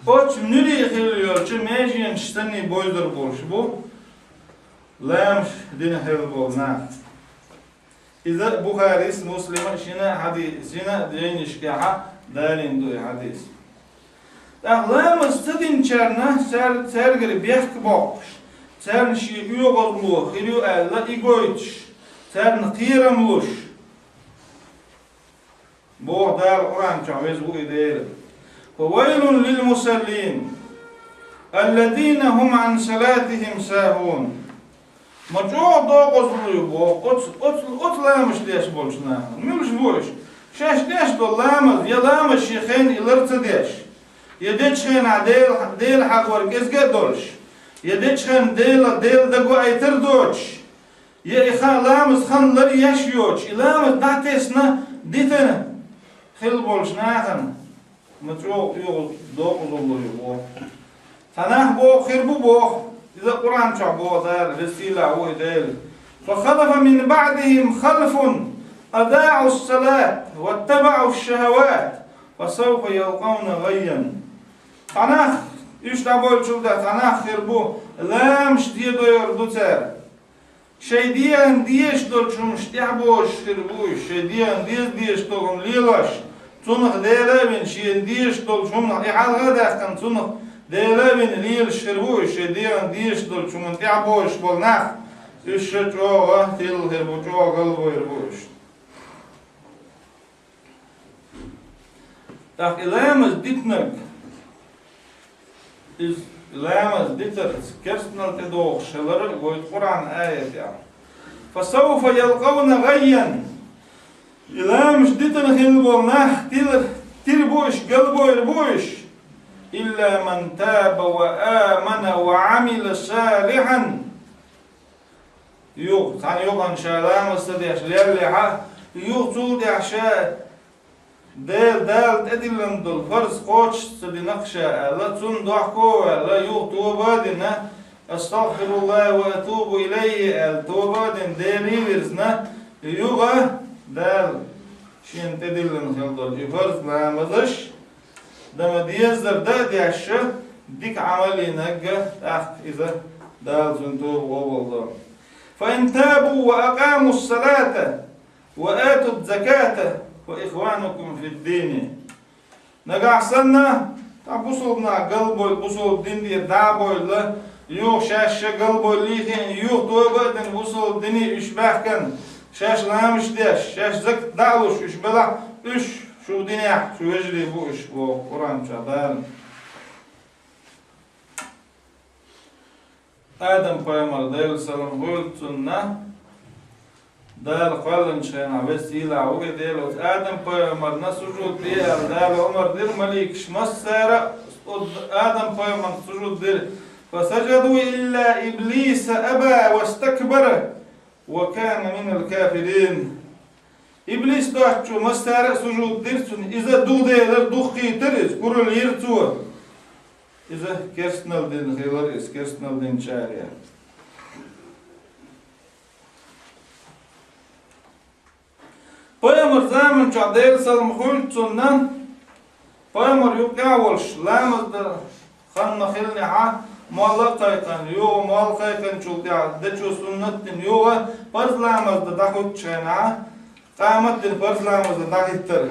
Оцу нуьре хилла йолчу меженашца санний бойзур болуш бу ламазаш дина хилла болу нах. Иза Бухарис, Муслима шина а хьади-, шина а жайнашкахь далийна ду и хьадис. ТӀаккха ламаз ца динчарна цар-, цаьргара бехк боккхуш, царна шен оьгӀазло хир ю аьлла и гойтуш, царна кхерам луш, боху Дала Къуръан чохь, веза ву и Дела: «فويل للمصلين الذين هم عن صلاتهم ساهون». Ма чӀогӀа докъазло ю боху оцу, оцу, оцу ламазаш деш болчу нахана. Муьлш бу уьш? Шаьш деш долу ламаз, я ламаз шен хенахь и лар ца деш, я дечу хенахь Дела, Дела хьахор кӀезиг а долуш, я дечу хенахь Дела, Дела дагахь а доцуш, я и ха-, ламаз хан лар еш йоцуш, и ламаз дӀатесна, дитина хилла болчу нахана ма чӀогӀа оьгӀаз-, докъазалла ю боху. Цхьа нах боху хир бу боху, иза Къуръан чохь боху Дала, веза сийлахь ву и Дела: «فخلف من بعدهم خلف أضاعوا الصلاة واتبعوا الشهوات فسوف يلقون غيا». Цхьа нах, уьш дӀабойлучул тӀаьхьа цхьа нах хир бу, ламазаш дедойур ду цара. Шайн дегӀан дезаш долчу хӀуманаш тӀаьхьабожуш хир бу уьш, шайн дегӀан деза дезаш долу хӀума лелош, цунах Дела а вина, шена дезаш долчу хӀуманах и хьалха а даьккхина, цунах Дела а вина лелаш хир бу уьш, шайн дегӀан дезаш долчу хӀуманна тӀаьхьабожуш болу нах, уьш ша чӀогӀа тилла хир бу, чӀогӀа галбойр бу уьш. ТӀаккха и ламаз дитинарг, иза ламаз дитарца керстанал тӀедогӀуш хилар гойту Къуръан аятехь: «فسوف يلقون غيا». И ламаз дитина хилла болу нах тилла, тилла бу уьш, галбойр бу уьш. «إلا من تاب وآمن وعمل صالحا». Юха, цхьана юкъана ша ламаз ца деш леллехь а, юха цул тӀаьхьа ша Дела, Дала тӀедиллина долу фарз кхочуш ца дина-кх ша аьлла, цунна дохко а ваьлла, юха тоба а дина, «أستغفر الله وأتوب إليه» аьлла, тоба а дина, Деле а вирзина, юха Дала шена тӀедиллина хилла долу и фарз ламазаш, дан ма деззара дан а деш, дика Ӏамал йинарг, тӀаккха иза Дала цуьнан тоба къобалдо. «فإن تابوا وأقاموا الصلاة وآتوا الزكاة فإخوانكم في الدين». Нагахь санна, тхан бусалба нах галбойла, бусалба дин тӀера дӀа а бовлийла, юха шаьш ша галбовлий хиъна, юха тоба а дина бусалба дине уьш баьхкина, шаьш ламазаш деш, шаьш закат дӀа а луш уьш белахь, уьш шун динехь шун вежарий бу уьш, боху Къуръан чохь Дала. Адам-пайхамар, Делан салам хуьлда цунна, Дала кхоьллинчу хенахь, веза сийлахь ву и Дела, оцу Адам-пайхамарна сужуд де аьлла, Дала омра дира маликаш массара а, оцу Адам-пайхамарна сужуд дира. «فسجدوا إلا إبليس أبى واستكبر وكان من الكافرين». Иблис доцучо массара а сужуд дира цунна, иза дугӀделар, духкийтар иза, курал йира цо. Иза керстанал дина хилар, иза керстанал динчарех. Пайхамар заман чохь, Делан салам хуьлда цунна, пайхамар юккъехь а волуш, ламаз дан хан ма-хиллинехь, молла а кхайкхина, юха молла кхайкхинчул тӀаьхьа дечо суннат дина, юха парз ламаз дан дӀахӀуьттучу хенахь, къамат дина парз ламаз дан дӀахӀиттар.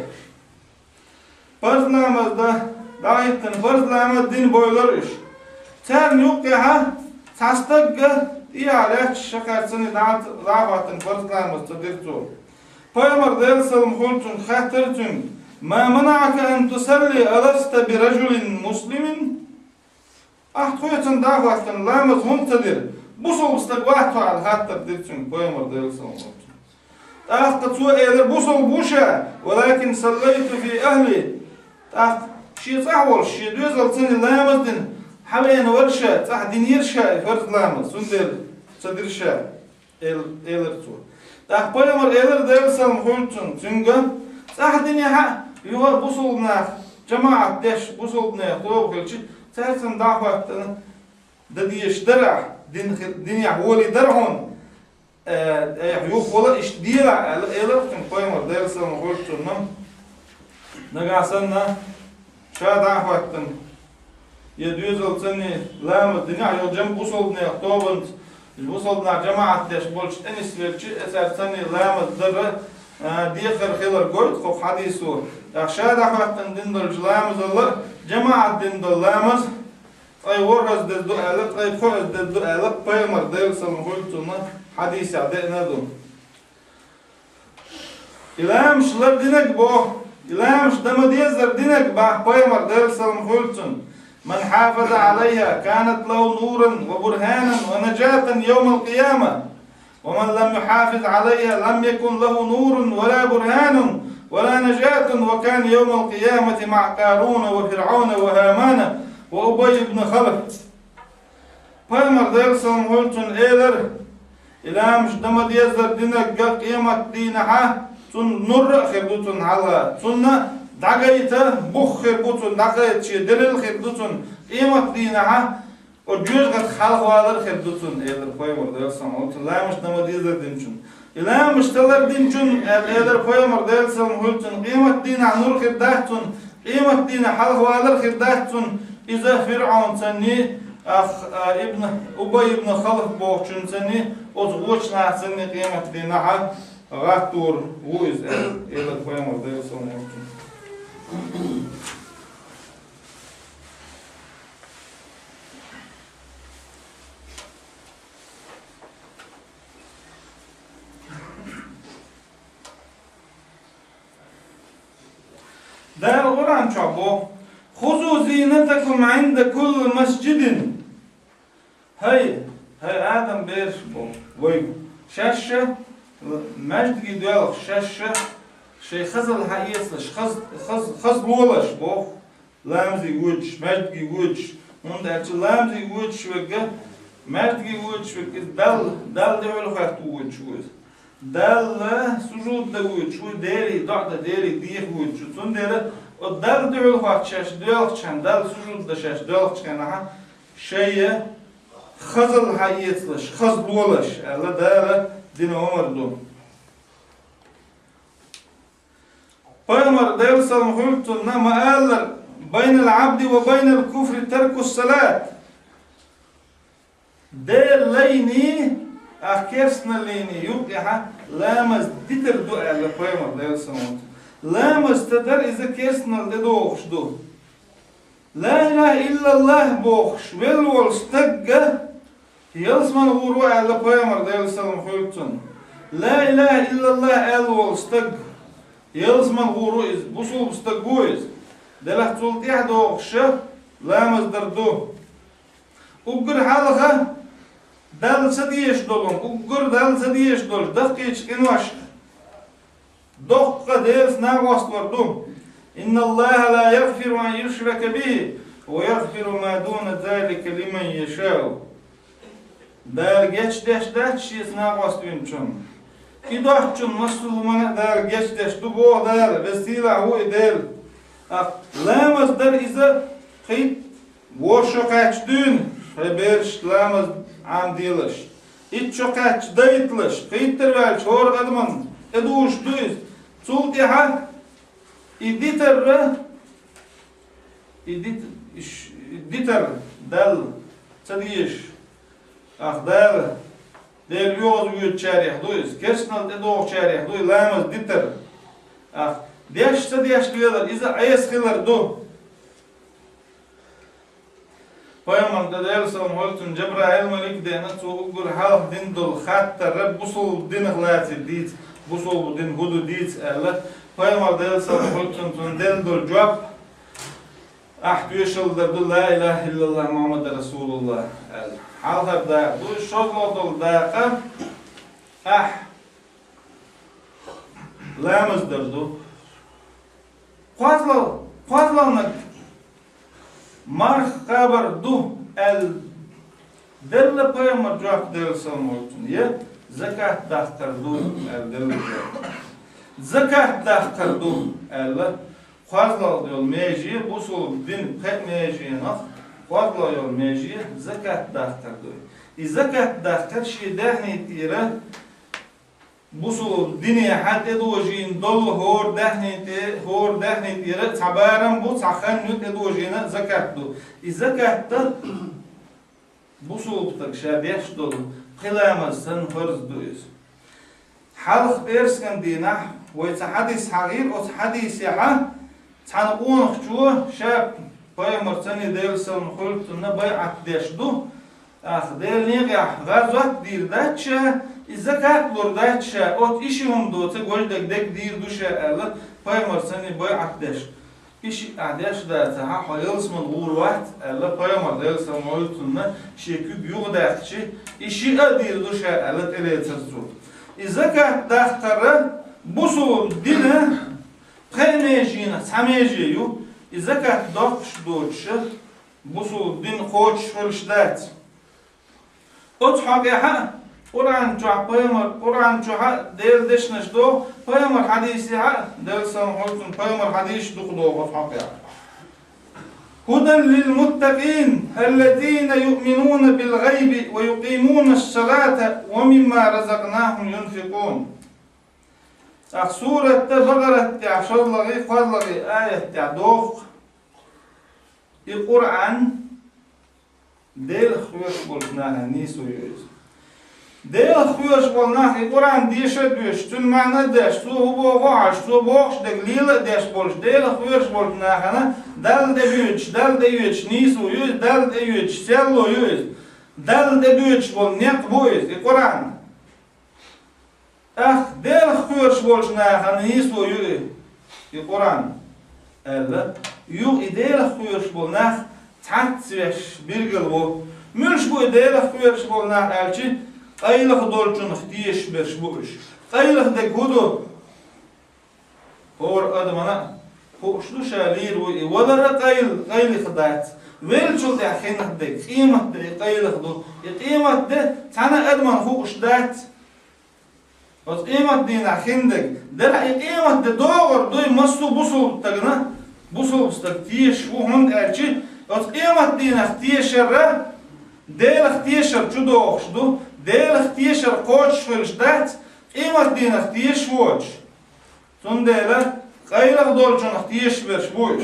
Парз ламаз дан дӀахӀиттина, парз ламаз дина бовлура уьш. Царна юккъехь цхьа стаг а, тӀехьа лаьтташ, шахьарца дӀа-, дӀахӀоттина, парз ламаз ца дира цо. Пайхамар, Делан салам хуьлда цунна, хаьттира цуьнга: «Ма манаӀака ан тусалли, аласта би ражулин муслимин?» Ахьа тхоьцан дӀахӀоттина ламаз хӀунда ца дира? Бусалба стаг вац хьо аьлла, хаттар дира цуьнга пайхамар, Делан салам хуьлда цунна. ТӀаккха цо элира: «Бусалба ву ша, валакин саллайту фи ахли». ТӀаккха шен цӀахь волуш, шен доьзалца ламаз дина, хьавеана вара ша, цӀахь динера ша и фарз ламаз, цундела ца дира ша. Эл-, элира цо. ТӀаккха пайхамар элира, Делан салам хуьлда цунна, цуьнга: «ЦӀахь динехь а, юха бусалба нах, жамаӀат деш, бусалба нехан тоба хилча, цаьрца дӀахӀоттина дан дезаш дара ахь, дин хи-, динехь волий дара хьуна, э, айхьа юхавала иштта делахь», аьлла, элира цуьнга пайхамар, Делан салам хуьлда цунна. Нагахь санна, ша дӀа а хӀоттина, я доьзалца ламаз динехь, я жамаӀат бусалба нехан тобанца, бусалба нах жамаӀат деш болчу тӀе нисвелча, и цаьрца ламаз дар, а, декхар хилар гойту хӀокху хьадисо. ТӀаккха ша дӀа а хӀоттина дина долчу ламазал а, жамаӀат дина долу ламаз, ткъе ворхӀазза деза ду аьлла, ткъе пхоьазза деза ду аьлла, пайхамар, Делан салам хуьлда цунна, хьадисехь деана ду. И ламазаш лардинарг боху, и ламазаш дан ма-деззара динарг боху пайхамар, Делан салам хуьлда цунна: «Ман хьафаза Ӏалайхьа, канат лахьу нуран ва бурхьанан ва нажатан йовмал-къияма. Ва ман лам юхьафиз Ӏалайхьа, лам якун лахьу нурун ва ла бурхьанун ва ла нажатун, ва кана йовмал-къиямати маӀа Къаруна ва ФирӀауна ва Хьамана ва Убай ибн Халаф». Пайхамар, Делан салам хуьлда цунна, элира: «И ламазаш дан ма-деззара динарг къематдийнахь цунна нур а хир ду цунна хьалха, цунна дӀагайта бух хир бу цунна, дӀагайта шен делил хир ду цунна, къематдийнахь оцу жоьжахатех хьалхавалар хир ду цунна», элира пайхамар, Делан салам хуьлда цунна, ламазаш дан ма-деззара динчунна. И ламазаш ца лардинчунна, аьлла, элира пайхамар, Делан салам хуьлда цунна, къематдийнахь нур хир дац цунна, къематдийнахь хьалхавалар хир дац цунна, иза ФирӀаунцанний, ах, а, ибн, Убай ибн Халаф бохучунцанний, оцу вочу нахацанний къематдийнахь гӀаттор ву иза, аьлла, элира пайхамар, Делан салам хуьлда цунна. Дала Къуръан чохь боху: «Хузу зинатакум Ӏинда кулли масджидин». ХӀай, хӀай, Адам бераш боху вайга, шаьш маьждиге доьлхуш, шаьш шайн хазалла хьаэцалаш, хаз-, хаз-, хаза лолаш боху. Ламазе воьдуш, маьждиге воьдуш. ХӀунда аьлча ламазе воьдуш верг, маьждиге воьдуш верг, иза Далла, Далла дуьхьал хатта воьдуш ву иза. Далла сужуд дан воьдуш ву, Деле доӀа дан, Деле деха воьдуш ву. Цундела оцу Далла дуьхьал хатта шаьш доьлхучу хенахь, Далла сужуд дан шаьш доьлхучу хенахь, шайн хазалла хьаэцалаш, хаза лолаш, аьлла, Дала дина омар ду. Пайхамар, Делан салам хуьлда цунна, ма-аллара: «Байнал Ӏабди ва байнал куфри таркус салат». Делан лайний, а, керстаналлиний юккъехь ламаз дитар ду, аьлла пайхамар, Делан салам хуьлда цунна. Ламаз ца дар, иза керстаналла тӀедогӀуш ду. Ла илаха иллаллах бохуш велла волу стагга ялсаман гӀур ву аьлла пайхамар, Делан салам хуьлда цунна. Ла илаха иллаллах аьлла волу стаг ялсаман гӀур ву иза, бусулба стаг ву иза. Делахь цул тӀаьхьа догӀуш ша ламаз дар ду. Уггар хьалха Далла ца дезаш долу, уггар Далла ца дезаш долу даккхийчу къиношка доккха Делаца накъост вар ду. «Инналлаха ла ягъфиру ан юшрака бихи ва ягъфиру ма дуна залика лиман яшау». Дала гечдеш дац шеца накъост винчунна. И доцчунна массо а хӀуманна а Дала гечдеш ду, боху Дала, веза-сийлахь ву и Дела. ТӀаккха ламаз дар иза кхин а ворхӀ шо кхаьчча дуьйна, хьайн берашна ламаз Ӏамаделаш. Итт шо кхаьчча дайталаш, кхийттара ваьлча хӀора адамна тӀедужуш ду иза. Цул тӀаьхьа и дитар, и дит-, иш-, и дитар Далла ца дезаш, ах, Дала, Дела йоьхна воьдучарех ду иза, керстанал тӀедогӀучарех ду и ламаз дитар. Ах, деш ца деш лелар, иза Ӏеса хилар ду. Пайхамарна тӀе, Делан салам хуьлда цунна, Жабраил малик а деана, цо уггар хьалха дина долу хаттар бусулба динах лаьцна дийца, бусулба дин хӀун ду дийца аьлла, Пайхамара, Делан салам хуьлда цунна, цунна делла долу жоп: «Ахь тоьшалла дар ду, ла илаха иллаллахӀ, Мухьаммад расулуллахӀ», аьлла. Хьалхара дакъа ду, шозлагӀа долу дакъа: «Ахь ламаз дар ду». КхозлагӀа, кхозлагӀниг марха кхабар ду аьлла делла Пайхамара жоп, Делан салам хуьлда цунна, я закат даккхар ду аьлла делла жоп. Закат даккхар ду аьлла, кхозлагӀа йолу меже, бусулба дин пхеа меженах кхозлагӀа йолу меже закат даккхар ду. И закат даккхар шен даьхни тӀера бусулба динехьа тӀедожийна долу хӀора даьхни тӀе, хӀора даьхни тӀера цхьа барам бу, цхьа хан ю тӀедожийна закат ду. И закат дан бусулба стаг ша деш долу пхи ламаз санна фарз ду иза. Хьалха пӀераскан дийнахь вай цхьа хьадис хьахийра, оцу хьадисехьа цхьана къонахчо ша Пайхамарца, Делан салам хуьлда цунна, байӀат деш ду, ах, Делан некъехь гӀазот дийр дац ша, и закат лур дац ша, оцу и ши хӀума доцург важа дерг дийр ду ша аьлла, Пайхамарца байӀат деш. И шиъ ахь деш дацахь, хьо ялсамане гӀур вац аьлла, Пайхамара, Делан салам хуьлда цунна, шен куьг юхадаьккхича, и шиъ а дийр ду ша аьлла, тӀелецира цо. И закат даккхар бусулба дина пхеа меженах цхьа меже ю, и закат доккхуш доцуш, бусулба дин кхочуш хуьлуш дац. Оцу хьокъехьа Къуръан чохь Пайхамар, Къуръан чохьа Делан дешнаш доху, Пайхамар хьадисехьа, Делан салам хуьлда цунна, Пайхамар хьадисаш дукха доху оцу хьокъехьа. هدى للمتقين الذين يؤمنون بالغيب ويقيمون الصلاة ومما رزقناهم ينفقون. ТӀаккха сурат Бакъарат тӀехь шозлагӀий, кхозлагӀий аят тӀехь доху: и Къуръан Делах кхоьруш болчу нахана нийсо ю иза. Делах кхоьруш болу нах и Къуръан деша а доьшуш, цуьнан маьӀна а деш, цо хӀун боху а хьоьжуш, цо бохуш дерг лела а деш болуш, Делах кхоьруш болчу нахана Далла тӀе боьдуш, Далла тӀе йоьдуш нийсо ю иза, Далла тӀе йоьдуш серло ю иза. Далла тӀе боьдуш болу некъ бу иза, и Къуръан. ТӀаккха Делах кхоьруш болчу нахана нийсо ю и, и Къуръан, аьлла, юха и Делах кхоьруш болу нах цхьацца веш билгал во. Муьлш бу и Делах кхоьруш болу нах аьлча, къайлаха долчунах тешаш берш бу уьш. Къайлаха дерг хӀун ду? ХӀора адамана хууш ду ша лийр ву и валар а къайла-, къайлаха дац. Веллачул тӀаьхьа хинарх дерг, къематде и къайлаха ду. И къематде цхьана а адамана хууш дац. Оцу къематдийнахь хиндерг, делахь и къематде догӀур дуй массо а бусулба стагана, бусулба стаг тешаш ву, хӀунда аьлча оцу къематдийнах тешар, Делах тешар чудогӀуш ду, Делах тешар кхочуш хилаш дац, къематдийнах тешаш воцуш. Цундела къайлаха долчунах тешаш берш бу уьш.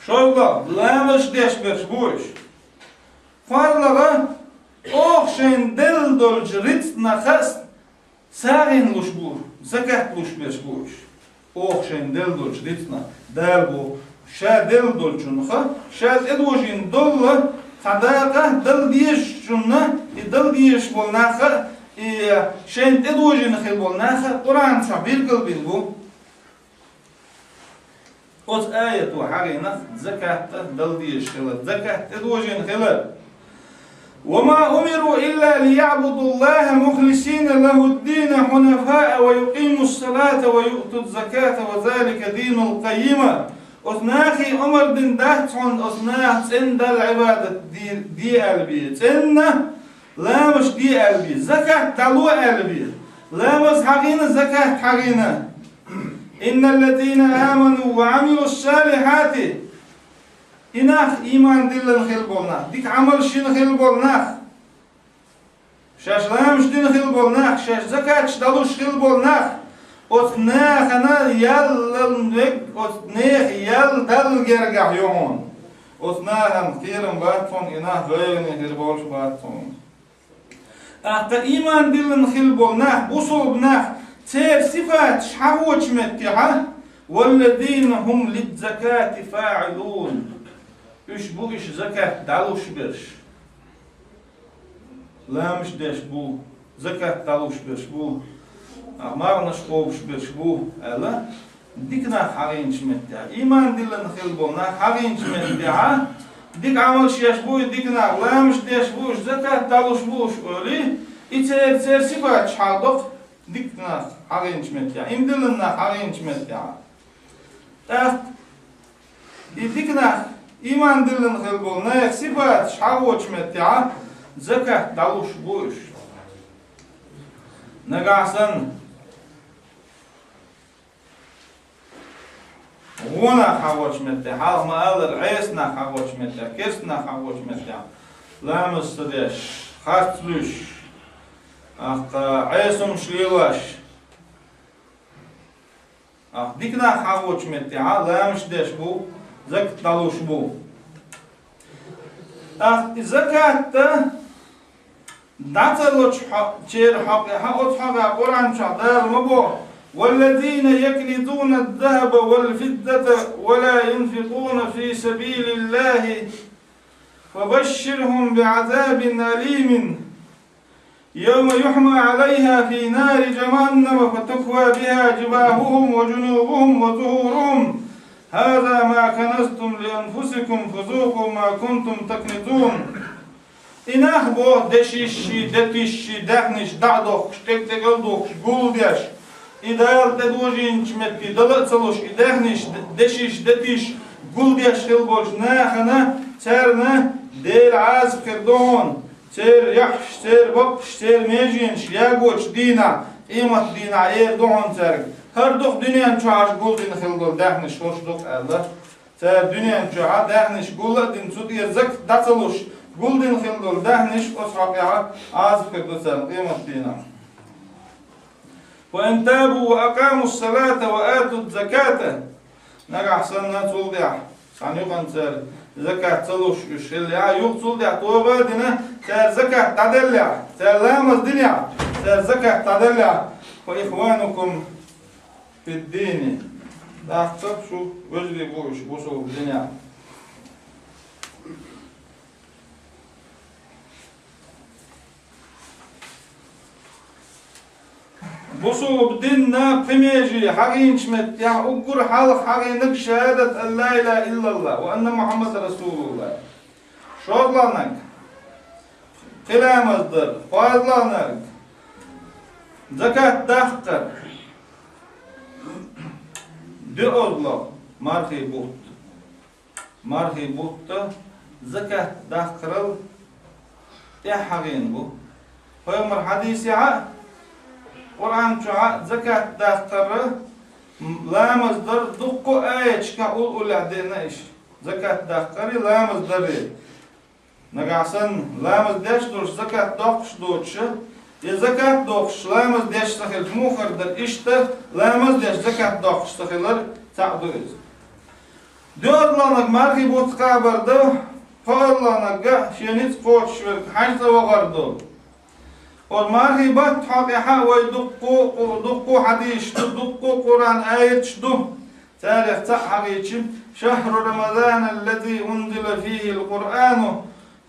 ШозлагӀа, ламазаш деш берш бу уьш. КхозлагӀа, оха шайна делла долчу рицкъанах а сагӀина луш бу, закат луш берш бу уьш. Оха шайна делла долчу рицкъанах, Дала боху, ша делла долчунах, ша тӀедожийна долу цхьа дакъа дала дезачунна, и дала дезаш болу нах а, и шайна тӀедожийна хила болу нах а Къуръан чохь билгалбина бу. Оцу аято хьахийна закат а дала дезаш хилар, закат тӀедожийна хилар. وما أمروا إلا ليعبدوا الله مخلصين له الدين حنفاء ويقيموا الصلاة ويؤتوا الزكاة وذلك دين القيمة. Оцу нахе омар дина дац хьуна оцу наха цӀена Далла Ӏибадат де, де аьлла бен, цӀена ламазаш де аьлла бен, закат дӀало аьлла бен. Ламаз хьагӀийна, закат хьагӀийна. إن الذين آمنوا وعملوا الصالحات. И нах, иман диллина хилла болу нах, дика Ӏамалш йина хилла болу нах, шаьш ламазаш дина хилла болу нах, шаьш закаташ дӀалуш хилла болу нах, оцу нахана ял лан вег, оцу нехан ял Далла гергахь ю хьуна. Оцу нахана кхерам бац хьуна, и нах гӀайгӀане хир болуш бац хьуна. ТӀаккха иман диллина хилла болу нах, бусулба нах, церан сифаташ хьахочу меттехьа, والذين هم للزكاة فاعلون. Уьш бу уьш закат дӀалуш берш. Ламазаш деш бу, закат дӀалуш берш бу, а, марханаш кхобуш берш бу, аьлла, дика нах хьагӀийначу меттехь, иман диллина хилла болу нах хьагӀийначу меттехь, дика Ӏамалш еш бу и дика нах, ламазаш деш бу уьш, закат дӀалуш бу уьш, олий, и церан, церан сифаташ хьадоккху дика нах хьагӀийначу меттехь, иман диллина нах хьагӀийначу меттехь. ТӀаккха и дика нах, иман диллина хилла болу нехан сифаташ хьахочу меттехь, закат дӀалуш бу уьш. Нагахь санна, гӀо нах хьахочу меттехь, хьалха ма-аллара, Ӏеса нах хьахочу меттехь, керста нах хьахочу меттехь, ламаз ца деш, харц луьйш, тӀаккха Ӏеса хӀумнаш лелош, тӀаккха дика нах хьахочу меттехь, ламазаш деш бу, закат дӀалуш бу. ТӀаккха и закат дӀа ца лучу хьо-, церан хьокъехь, оцу хьокъехь Къуръан чохь Дала ма боху: والذين يكنزون الذهب والفضة ولا ينفقون في سبيل الله فبشرهم بعذاب أليم. يوم يحمى عليها في نار جهنم فتكوى بها جباههم وجنوبهم وظهورهم، هذا ما كنزتم لأنفسكم فذوقوا ما كنتم تكنزون. И нах боху, дешишший, детишший, даьхнаш дӀа а дохкуш, тӀе-, тӀекӀел а духкуш, гул деш, и Дала тӀедожийначу метте дала а ца луш, и даьхнаш, дешиш, детиш гул деш хилла болчу нахана, царна Делан Ӏазап хир ду хьуна. Церан яххьаш, церан баккхаш, церан меженаш ягочу дийнахь, къемат дийнахь эр ду хьуна цаьрга: «ХӀара ду-кх дуьнен чохь аша гулдина хилла долу даьхнаш, хӀорш ду-кх», — аьлла. Цара дуьнен чохь даьхнаш гул а дина, цу тӀера закат дӀа ца луш, гулдина хилла долу даьхнаш, оцу хьокъехь Ӏазап хир ду царна къемат дийнахь. وإن تابوا وأقاموا الصلاة وآتوا الزكاة. Нагахь санна цул тӀаьхьа цхьана юкъана цара закат ца луш уьш хиллехь, юха цул тӀаьхьа тоба а дина, цара закат дӀаделлехь, цара ламаз динехь, цара закат дӀаделлехь, فإخوانكم في الدين. ТӀаккха шу вежарий бу уьш бусулба динехь. Бусулба динна пхи меже хьагӀийначу меттехь уггар хьалха хьагӀийнарг шахӀадат ан ла илаха иллаллахӀ ва анна Мухьаммадан расулуллахӀ. ШолгӀаниг пхи ламаз дар, кхоалгӀаниг закат даккхар, доьазло мархий бутт. Мархий бутт закат даккхарал тӀаьхьа хьагӀийна бу. Пайхамар хьадисехь а, Къуръан чохь а закат даккхар, м, ламаз дар дуккха а аяташкахь уллехь деана иштта. Закат даккхари, ламаз дари. Нагахь санна ламаз деш долуш закат доккхуш доцуша, я закат доккхуш ламаз деш ца хилча, муха хир дара? Иштта ламаз деш закат доккхуш ца хилар цхьаъ ду иза. ДоьазлонагӀ мархий бутт кхабар ду, кхоалгӀанагӀ шен ницкъ кхочуш верг хьаьж цӀа вахар ду. Оцу мархий баттахь хьокъехь а вай дуккха а, дуккха а хьадисаш ду, дуккха а Къуръан аяташ ду. Царех цхьаъ хьагӀийча: شهر رمضان الذي أنزل فيه القرآن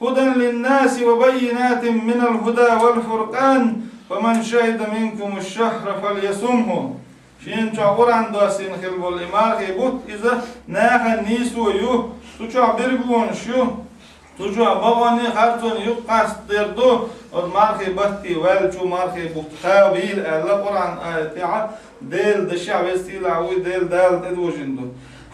هدى للناس وبينات من الهدى والفرقان فمن شهد منكم الشهر فليصمه. Шена чохь Къуръан доссийна хилла болу и мархий бутт, иза нахана нийсо ю, цу чохь билгалонаш ю, цу чохь бакъонний, харцонний юкъ къастадер ду, оцу мархий батте ваьллачу мархий бутт кхабийла аьлла Къуръан аятехь, Делан дашехь, веза-сийлахь вуй Дела, Дала тӀедожийна ду.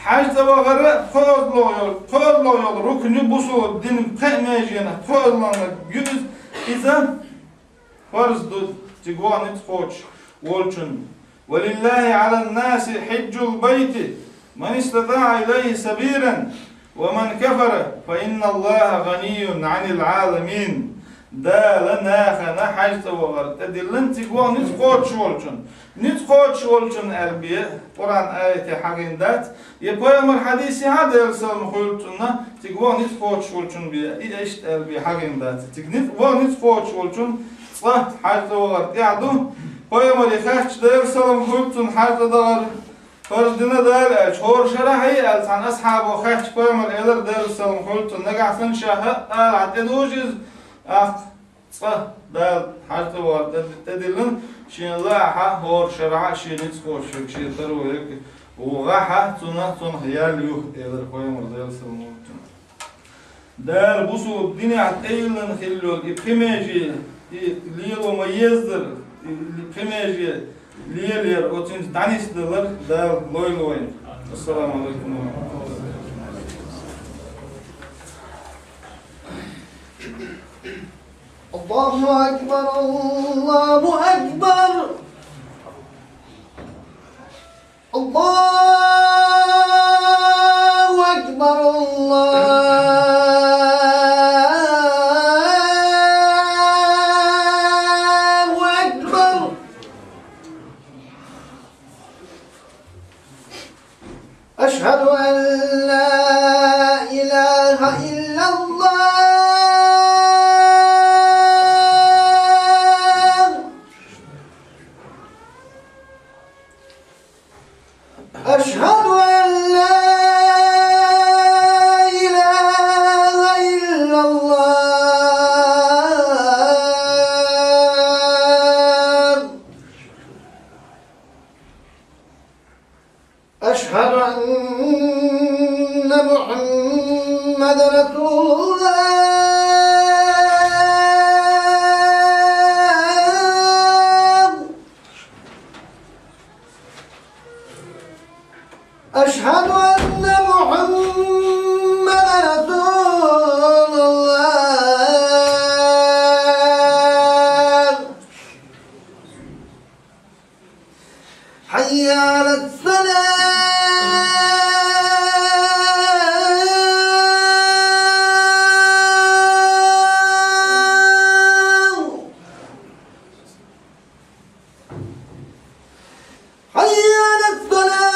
Хьаьж цӀа вахар а кхоалгӀа йолу, кхоалгӀа йолу рукн ю бусулба динан пхеа меженах, кхоалгӀаниг ю иза, иза фарз ду, цига ваха ницкъ кхочуш. волчун. «Ва лиллахи алан наси хиджул байти ман истатаа илайхи сабилан, ва ман кафара фа инна Аллаха ганиюн анил аламин». Дала нахана хьаьж цӀа вахар тӀедиллина цига ваха ницкъ кхочуш волчун. Ницкъ кхочуш волчун аьлла бе Къуръан аяте хьагӀийна дац. Я пайхамар хьадисе хьа, Делан салам хуьлда цунна, цига ваха ницкъ кхочуш волчун бе, и иштта аьлла бе хьагӀийна дац. Цига ниц-, ваха ницкъ кхочуш волчун цкъа хьаьж цӀа вахар тӀехь ду. Пайхамаре хаьттача, Делан салам хуьлда цунна, хьаьж цӀа дахар парз дина Дала аьлча, хӀора шарахь а аьлла, цхьана асхьабо хаьттача, пайхамар элар, Делан салам хуьлда цунна, нагахь санна ша хӀаъ ала хьа тӀедужу иза, аккха цкъа Дала хьаьж цӀа вахар тӀе-, тӀедиллина, шена лаахь хӀора шарахь а шен ницкъ кхочуш верг, шен таро верг ву гӀахь, цунах, цунах ял ю, элар пайхамар, Делан салам хуьлда цунна. Дала бусулба динехь тӀейиллина хилла йолу и пхи меже, и лело ма-еззара, и пхи меже лелаяр, оцуьнца дӀанисдалар Дала лойла вайна. Ассаламу алайкум ва рахматуллахи. Аллаху акбар, Аллаху акбар. Аллаху акбар, Аллаху акбар. Ашхаду ан ла илаха иллаллах. أشهد أن لا إله إلا الله. أشهد أن محمدا رسول الله. أشهد أن محمدا رسول الله. حي على الصلاة. حي على الصلاة.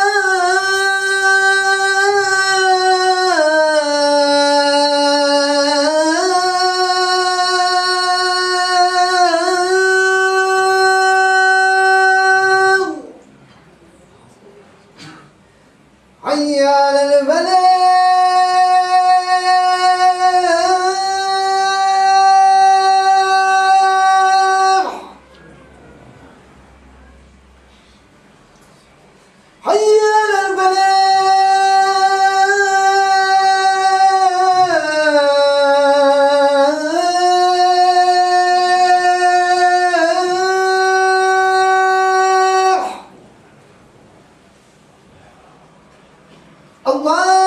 حي على الفلاح. حي على الفلاح. الله